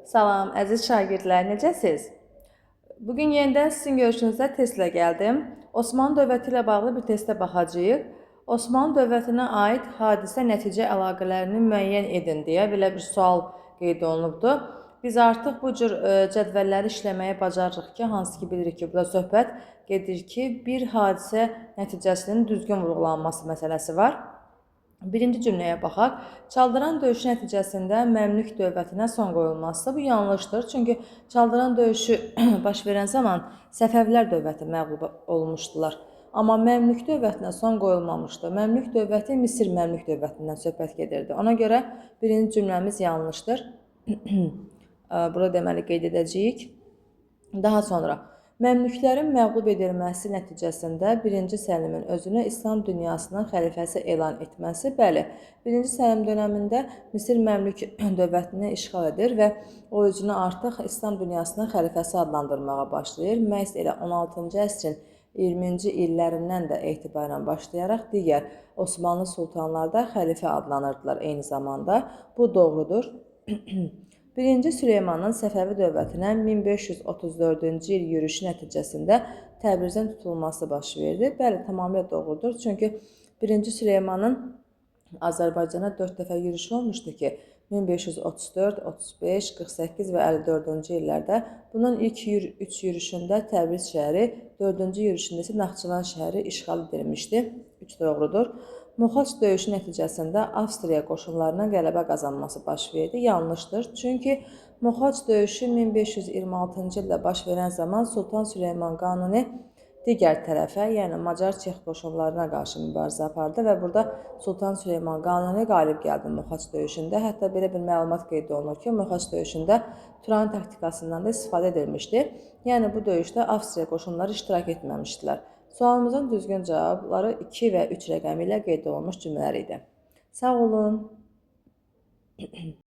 Salam, əziz şagirdlər, necəsiz? Bugün yenidən sizin görüşünüzdə testlə gəldim. Osmanlı dövləti ilə bağlı bir testə baxacağıq. Osmanlı dövlətinə aid hadisə-nəticə əlaqələrini müəyyən edin deyə belə bir sual qeyd olunubdur. Biz artıq bu cür cədvəlləri işləməyi bacarırıq ki, hansı ki bilirik ki, burada söhbət gedir ki, bir hadisə nəticəsinin düzgün vurğulanması məsələsi var. Birinci cümləyə baxaq. Çaldıran döyüşü nəticəsində Məmlük dövlətinə son qoyulması. Bu yanlışdır. Çünki Çaldıran döyüşü baş verən zaman Səfəvilər dövləti məğlub olmuşdular. Amma Məmlük dövlətinə son qoyulmamışdı. Məmlük dövləti Misir Məmlük dövlətindən söhbət gedirdi. Ona görə birinci cümləmiz yanlışdır. Burada deməli qeyd edəcəyik. Daha sonra Məmlüklərin məğlub edilməsi nəticəsində 1-ci Səlimin özünü İslam dünyasının xəlifəsi elan etməsi, bəli, 1-ci Səlim dönəmində Misir Məmlük dövlətini işğal edir və o özünü artıq İslam dünyasının xəlifəsi adlandırmağa başlayır. Məhz elə 16-cı əsrin 20-ci illərindən də etibarən başlayaraq digər Osmanlı sultanlar da xəlifə adlanırdılar eyni zamanda. Bu doğrudur. Birinci Süleymanın Səfəvi dövlətinə 1534-cü il yürüşü nəticəsində Təbrizin tutulması baş verdi. Bəli, tamamilə doğrudur. Çünki Birinci Süleymanın Azərbaycana 4 dəfə yürüşü olmuşdu ki, 1534, 35, 48 və 54-cü illərdə. Bunun ilk 3 yürüşündə Təbriz şəhəri, 4-cü yürüşündə isə Naxçıvan şəhəri işğal edilmişdi. 3 doğrudur. Moxaç döyüşü nəticəsində Avstriya qoşunlarının qələbə qazanması baş verdi. Yanlışdır. Çünki Moxaç döyüşü 1526-cı ildə baş verən zaman Sultan Süleyman Qanuni digər tərəfə, yəni Macar-Çex qoşunlarına qarşı mübarizə apardı və burada Sultan Süleyman Qanuni qalib gəldi Moxaç döyüşündə. Hətta belə bir məlumat qeyd olunur ki, Moxaç döyüşündə Turan taktikasından da istifadə edilmişdi. Yəni bu döyüşdə Avstriya qoşunları iştirak etməmişdilər. Sualımızın düzgün cavabları 2 və 3 rəqəmi ilə qeyd olunmuş cümlələr idi. Sağ olun.